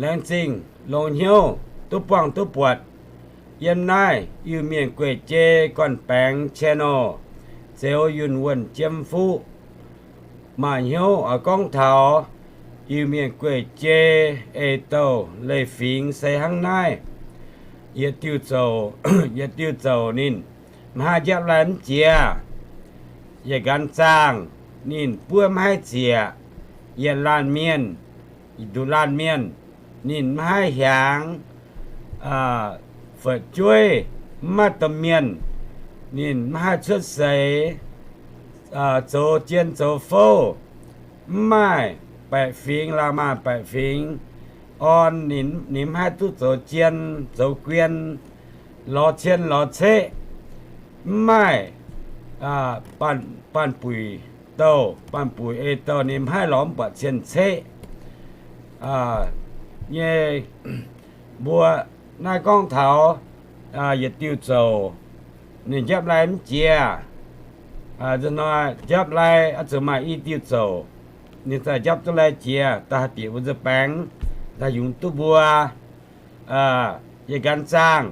Laengz zingh longx hnyouv duqv buangh duqv buatc yiem naaiv Iu-Mienh gueic jei gorn-baengx channel, Zeuz Yunh Wuonh Jiem Fuqv. Maaih hnyouv oix gorngv taux Iu-Mienh gueic jei, ei-douh leiz-fingx se hnangv naaiv. Yietc diuh zouc, yietc diuh zouc ninh maiv haih njapv lai mv jiex. Yietc nqanx zaangh ninh buov maiv haih zieqc. Yietc laanh mienh, nduqc laanh mienh, ninh maiv haih hiaangx, fu'jueiv mv maaih domh mienh, ninh maiv haih cuotv seix, zoux jien zoux fouv, mv maaih baeqc fingx, laangh maanh baeqc fingx orn, ninh mv haih duqv zoux jien zoux guen, lorz cien lorz ceqv, mv maaih baanh buic douh, baanh buic ei-douh, ninh mv haih lorz mv buatc cien-ceqv nyei. Mbuo naaiv gorngv taux yietc diuh zouc, ninh njapv lai mv jiex. Nzunc hnoi njapv lai oix zuqc maaih i diuh zouc, ninh daaih njapv duqv lai jiex, daaih haih bieqc mbuo nza'baengx, daaih yungz duqv mbuo. Yietc nqanx zaangh,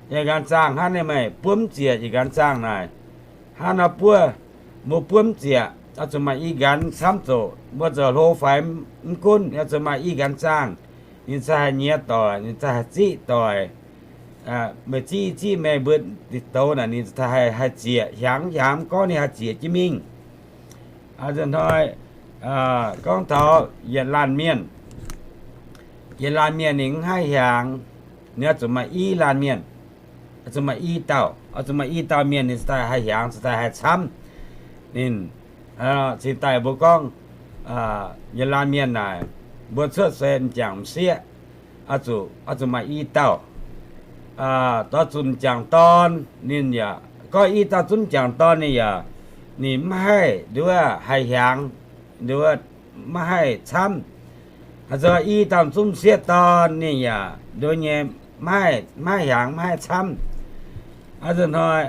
yietc nqanx zaangh hnangv naaiv meih buov mv zieqc, yietc nqanx zaangh naaic, hnangv nor buov, mbuo buov mv zieqc, oix zuqc maaih i nqanx camv zoqc, mbuo zoux hlo faix mv gunv, oix zuqc maaih i nqanx zaangh, ninh cai haih nyiex doic, ninh cai haih ziqv doic. Meih ziqv i ziqv meih mbuo douz naaic, ninh haih zieqc, hiaangx hiaangx gorngv ninh haih zieqc jienv mingh. Nzunc hnoi gorngv taux yietc laanh mienh, yietc laanh mienh ninh mv haih hiaangx, ninh oix zuqc maaih i laanh mienh, oix zuqc maaih i dauh, oix zuqc maaih i dauh mienh ninh cingx daaih haih hiaangx, cingx daaih haih camv. Ninh cingx daaih mbuo gorngv yietc laanh mienh naaic, mbuo cuotv seix m'jangc m'sieqv, oix zuqc maaih i dauh, oix zuqc m'jangc dorn ninh yaac, gorngv i dauh zungv m'jangc dorn ninh yaac, ninh mv haih nduov haih hiaangx, nduov maiv haih camv. Haaix zanc i dauh zungv m'sieqv dorn ninh yaac nduov nyei maiv haih hiaangx maiv haih camv. Nzunc hnoi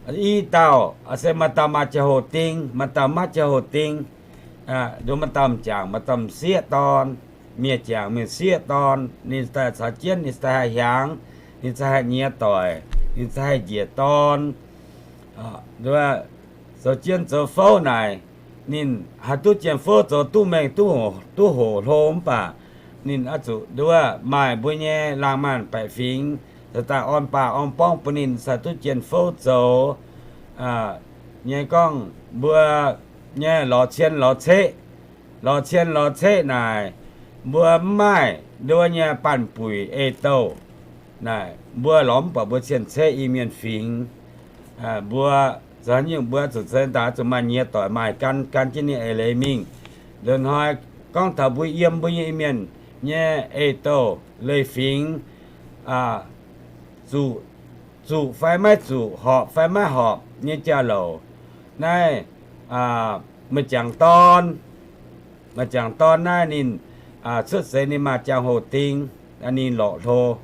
i dauh se maaih dauh maaih ziangh hoc ding, maaih dauh maiv ziangh hoc ding. Nduov maaih dauh m'jangc maaih dauh m'sieqv dorn, mienh jangc mienh sieqv dorn, ninh daaih caux jienv ninh daaih haih hiaangx, ninh cai haih nyiex doic, ninh cai haih njiec dorn. Zoux jienv zoux fouv naaic, ninh haih duqv jien-fouv zoux duqv mengh duqv hoc hlo mv baac ninh oix zuqc nduov maaih mbuo nyei laangh maanh baeqc fingx cingx daaih orn baaih orn borngv bun ninh cai duqv jien-fouv zoux. Nyei gorngv mbuo nyei lorz cien lorz ceqv, lorz cien lorz ceqv naaic, mbuo mv maaih nduov nyei baanh buic ei-douh naaic, mbuo lorz mv buatc mbuo cien-ceqv Iu-Mienh fingx. Mbuo za'gengh mbuo zuqc ceix daaih zuqc maaih nyiex doic maaih gan gan jienv ninh eix leiz mingh. Nduov hnoi gorngv taux mbuo yiem mbuo nyei Iu-Mienh nyei ei-douh leiz-fingx, zuqc fai maiv zuqc, horpc fai maiv horpc nyei jauv-louc. Naaiv m'jangc dorn, m'jangc dorn naaiv ninh cuotv seix ninh maaih ziangh hoc ding, ninh lorqc hlo.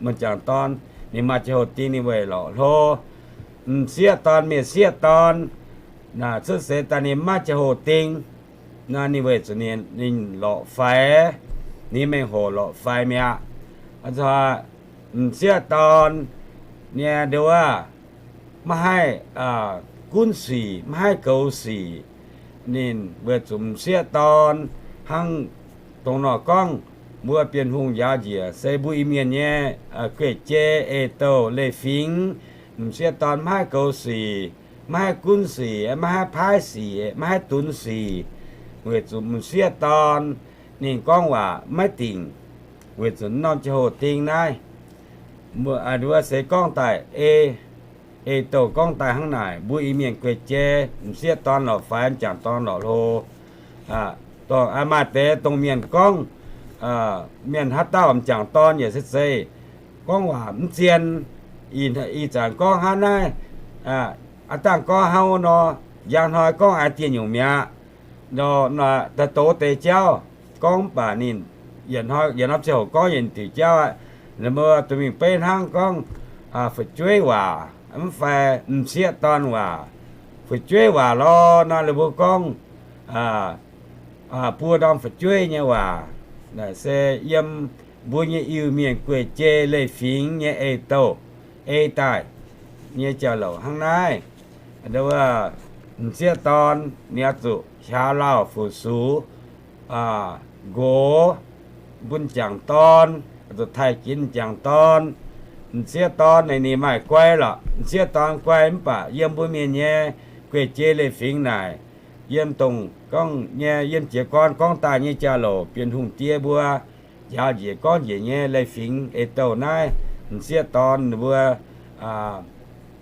M'jangc dorn ninh maaih ziangh hoc ding ninh weic lorqc hlo. M'sieqv dorn, mienh sieqv dorn, cuotv seix daaih ninh maiv ziangh hoc ding, naaiv ninh weic zuqc ninh lorqc faix, ninh mengh hoc lorqc faix mi'aqv. M'sieqv dorn nyei nduov maiv haih gunv sic, maiv haih goux sic. Ninh weic zuqc m'sieqv dorn hnangv dongh nor gorngv, mbuo Bienh Hungh njaaux njiec se mbuo Iu-Mienh nyei gueic jei ei-douh leiz-fingx, m'sieqv dorn maiv haih goux sic, maiv haih gunv sic, maiv haih paaiv sic, maiv haih dunx sic, weic zuqc m'sieqv dorn ninh gorngv waac maiv dingc, weic zuqc norm ziangh hoc ding naaiv. Nduov se gorngv daaih ei, ei-douh gorngv daaih hnangv naaic, mbuo Iu-Mienh gueic jei, m'sieqv dorn lorqc faix, m'jangc dorn lorqc hlo. Dongh maaih deix dongh mienh gorngv, mienh haaix dauh m'jangc dorn yaac se zeiz gorngv waac mv zien. Ih zanc gorngv hnangv naaiv, aav dangh gorngv hnangv nor, njang hnoi gorngv aengx dieh nyungc mi'aqv. Nor, daaih doz deix jauv gorngv mv baac ninh yietc hnoi, yietc norm ziangh hoc gorngv yietc diuc jauv aqv. Mbuo duqv mingh beiv hnangv gorngv fu'jueiv waac mv fai m'sieqv dorn waac. Fu'jueiv waac lorz nor, ninh mbuo gorngv buo norm fu'jueiv nyei waac. Naaic se yiem mbuo nyei Iu-Mienh guei-jei leiz-fingx nyei ei-douh, ei daaih nyei jauv-louc hnangv naaiv. M'sieqv dorn ninh oix zuqc hiaaux lauh fu-sux, nqox, bun m'jangc dorn, zuqc taaih ginx m'jangc dorn. M'sieqv dorn naaic ninh maaih guai lorqc. M'sieqv dorn guai mv baac yiem mbuo mienh nyei guei-jei leiz-fingx naaic, yiem dongh gorngv nyei, yiem jiez gorn gorngv daaih nyei jauv-louc, Bienh Hungh diex mbuo njaaux njiec gorngv njiec nyei leiz-fingx ei-douh naaiv, m'sieqv dorn ninh mbuo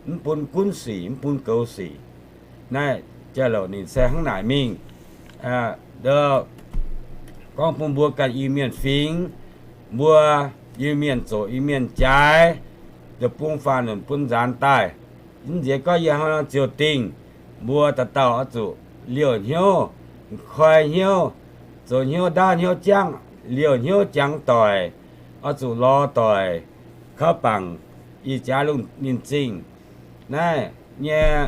mv bun gunv sic, mv bun goux sic. Naaiv jauv-louc ninh se hnangv naaic mingh. Gorngv bun mbuo ganh Iu-Mienh fingx, mbuo Iu-Mienh zoqc Iu-Mienh jaaix, deic-bung faanh lunc bun nzaanx daaih. Mv nziex gorngv yie hnangv nor ziouc dingh, mbuo dauh dauh oix zuqc liouh hnyouv, koi hnyouv, zoux hnyouv ndaauv hnyouv jangv, liouh hnyouv jangx doic, oix zuqc lorz doic, kaux bangc ih jaax lungh ninh zingh. Naaiv nyei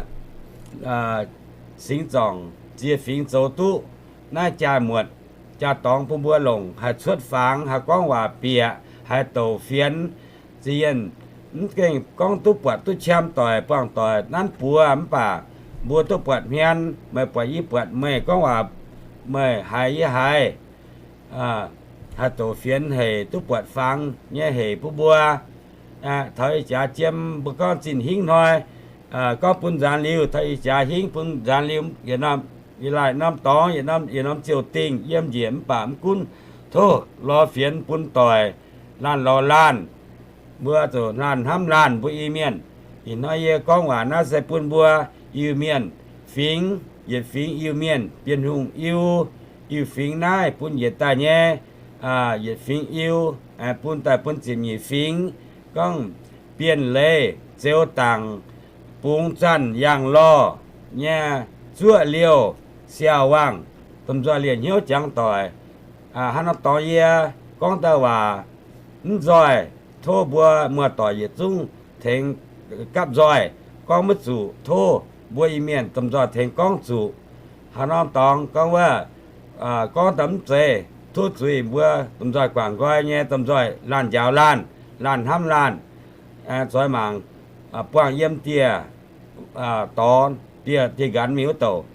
singx zorngc ziex fingx zoux duqv naaiv jaa-muotc, jaa-dorngx bun mbuo longc, haih cuotv fangx, haih gorngv waac bieqc, haih douc fienx. Ziex yienh mv gaengh gorngv duqv buatc duqv qam doic, buangh doic nanv buoz mv baac mbuo duqv buatc hmien, meih buatc yie buatc meih, gorngv waac meih haiz yie haiz, haih douc fienx hec, duqv buatc fangx nyei hec bun mbuo. Taux ih jaax jiem mbuo gorngv zinh hingv hnoi, gorngv bun nzaanx liuz, taux ih jaax hingv bun nzaanx liuz, yietc norm, yietc laanh norm dorngx, yietc norm ziouc dingh yiem njiec mv baac mv gunv, tov lorz fienx bun doic, laanh lorz laanh, mbuo zuqc laanh hnamv laanh mbuo Iu-Mienh. Ih hnoi yie gorngv waac naaiv se bun mbuo Iu-Mienh fingx, yietc fingx Iu-Mienh, Bienh Hungh Iu, Iu fingx naaiv bun njiec daaih nyei, yietc fingx Iu, bun daaih bun ziepc nyeic fingx, gorngv Bienh Leiz, Zeux Dangc, Bungx Zanh, Yangh Lorh nyei, Zuoqv Liouh, Siaauc Wangh, domh nzoih liouh hnyouv jangx doic. Hnangv nor dorngx yie gorngv daaih waac mv nzoih, tov mbuo muoz-doic yietc zungv tengx gapv nzoih. Gorngv maiv zuqc, tov mbuo Iu-Mienh domh nzoih tengx gorngv zuqc. Hnangv norm dorngx gorngv wuov, gorngv daaih mv zeiz, tov zuiz mbuo domh nzoih guangc nqoi nyei, domh nzoih laanh njaaux laanh, laanh hnamv laanh, zoix mangc, buangh yiem dieh dorngx, dieh, dieh nqanx mingh wuov douc.